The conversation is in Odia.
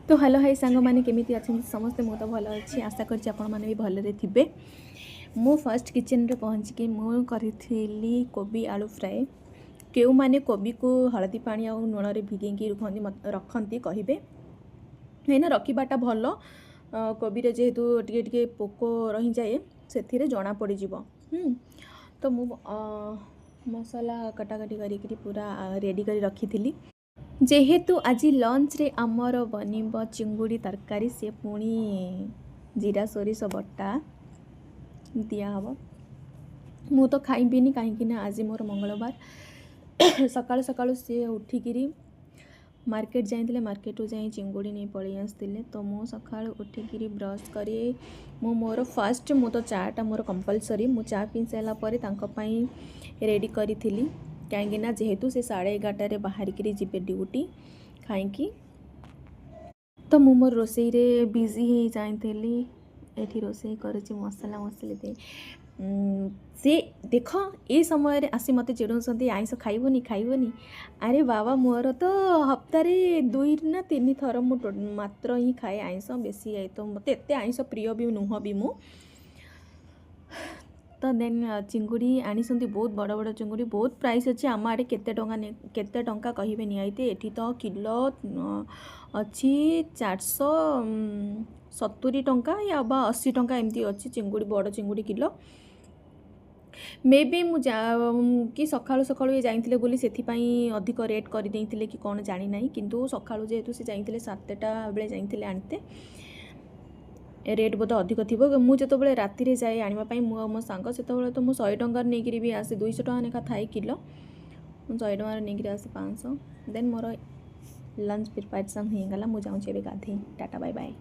ତ ହ୍ୟାଲୋ, ହାଇ ସାଙ୍ଗମାନେ, କେମିତି ଅଛନ୍ତି ସମସ୍ତେ? ମୁଁ ତ ଭଲ ଅଛି। ଆଶା କରିଛି ଆପଣମାନେ ବି ଭଲରେ ଥିବେ। ମୁଁ ଫାର୍ଷ୍ଟ କିଚେନ୍ରେ ପହଞ୍ଚିକି ମୁଁ କରିଥିଲି କୋବି ଆଳୁ ଫ୍ରାଏ। କେଉଁମାନେ କୋବିକୁ ହଳଦୀ ପାଣି ଆଉ ଲୁଣରେ ଭିଗେଇକି ରୁହନ୍ତି, ରଖନ୍ତି କହିବେ? କାହିଁକିନା ରଖିବାଟା ଭଲ। କୋବିରେ ଯେହେତୁ ଟିକେ ଟିକେ ପୋକ ରହିଯାଏ, ସେଥିରେ ଜଣା ପଡ଼ିଯିବ। ତ ମୁଁ ମସଲା କଟାକଟି କରିକିରି ପୁରା ରେଡ଼ି କରି ରଖିଥିଲି। ଯେହେତୁ ଆଜି ଲଞ୍ଚରେ ଆମର ବନିବ ଚିଙ୍ଗୁଡ଼ି ତରକାରୀ, ସେ ପୁଣି ଜିରା ସୋରିଷ ବଟା ଦିଆହେବ। ମୁଁ ତ ଖାଇବିନି, କାହିଁକି ନା ଆଜି ମୋର ମଙ୍ଗଳବାର। ସକାଳୁ ସକାଳୁ ସିଏ ଉଠିକିରି ମାର୍କେଟ ଯାଇଥିଲେ। ମାର୍କେଟରୁ ଯାଇ ଚିଙ୍ଗୁଡ଼ି ନେଇ ପଳେଇ ଆସିଥିଲେ। ତ ମୁଁ ସକାଳୁ ଉଠିକିରି ବ୍ରସ୍ କରି ମୁଁ ମୋର ଫାଷ୍ଟ ମୁଁ ତ ଚାଟା ମୋର କମ୍ପଲସରି। ମୁଁ ଚା ପିଇ ସାରିଲା ପରେ ତାଙ୍କ ପାଇଁ ରେଡ଼ି କରିଥିଲି, କାହିଁକିନା ଯେହେତୁ ସେ 11:30ରେ ବାହାରିକିରି ଯିବେ ଡ୍ୟୁଟି ଖାଇକି। ତ ମୁଁ ମୋର ରୋଷେଇରେ ବିଜି ହେଇ ଯାଇଥିଲି। ଏଠି ରୋଷେଇ କରୁଛି ମସଲା ମସଲି ଦେଇ। ସେ ଦେଖ, ଏ ସମୟରେ ଆସି ମୋତେ ଚିଡ଼ଉଛନ୍ତି, "ଆଇଁଷ ଖାଇବନି, ଖାଇବନି।" ଆରେ ବାବା, ମୋର ତ ହପ୍ତାରେ ଦୁଇ ନା ତିନି ଥର ମୁଁ ମାତ୍ର ହିଁ ଖାଏ ଆଇଁଷ। ବେଶୀ ତ ମୋତେ ଏତେ ଆଇଁଷ ପ୍ରିୟ ବି ନୁହଁ ବି ମୁଁ ତ। ଦେନ୍ ଚିଙ୍ଗୁଡ଼ି ଆଣିଛନ୍ତି, ବହୁତ ବଡ଼ ବଡ଼ ଚିଙ୍ଗୁଡ଼ି, ବହୁତ ପ୍ରାଇସ୍ ଅଛି। ଆମ ଆଡ଼େ କେତେ ଟଙ୍କା, କେତେ ଟଙ୍କା କହିବେ ନିହାତି? ଏଠି ତ କିଲୋ ଅଛି 470 ଟଙ୍କା ୟା ବା 80 ଟଙ୍କା, ଏମିତି ଅଛି ଚିଙ୍ଗୁଡ଼ି, ବଡ଼ ଚିଙ୍ଗୁଡ଼ି କିଲୋ। ମେ ବି ମୁଁ ଯା କି ସକାଳୁ ସକାଳୁ ଇଏ ଯାଇଥିଲେ ବୋଲି ସେଥିପାଇଁ ଅଧିକ ରେଟ୍ କରିଦେଇଥିଲେ କି କ'ଣ ଜାଣିନାହିଁ। କିନ୍ତୁ ସକାଳୁ ଯେହେତୁ ସେ ଯାଇଥିଲେ, 7ଟା ବେଳେ ଯାଇଥିଲେ ଆଣିତେ, ରେଟ୍ ବୋଧେ ଅଧିକ ଥିବ। ମୁଁ ଯେତେବେଳେ ରାତିରେ ଯାଏ ଆଣିବା ପାଇଁ, ମୁଁ ଆଉ ମୋ ସାଙ୍ଗ, ସେତେବେଳେ ତ ମୁଁ 100 ଟଙ୍କାରେ ନେଇକିରି ବି ଆସେ। 200 ଟଙ୍କା ଲେଖା ଥାଏ କିଲୋ। ମୁଁ 100 ଟଙ୍କାରେ ନେଇକିରି ଆସେ 500। ଦେନ୍ ମୋର ଲଞ୍ଚ ପ୍ରିପାରେସନ୍ ହେଇଗଲା। ମୁଁ ଯାଉଛି ଏବେ ଗାଧେଇ। Tata, bye bye.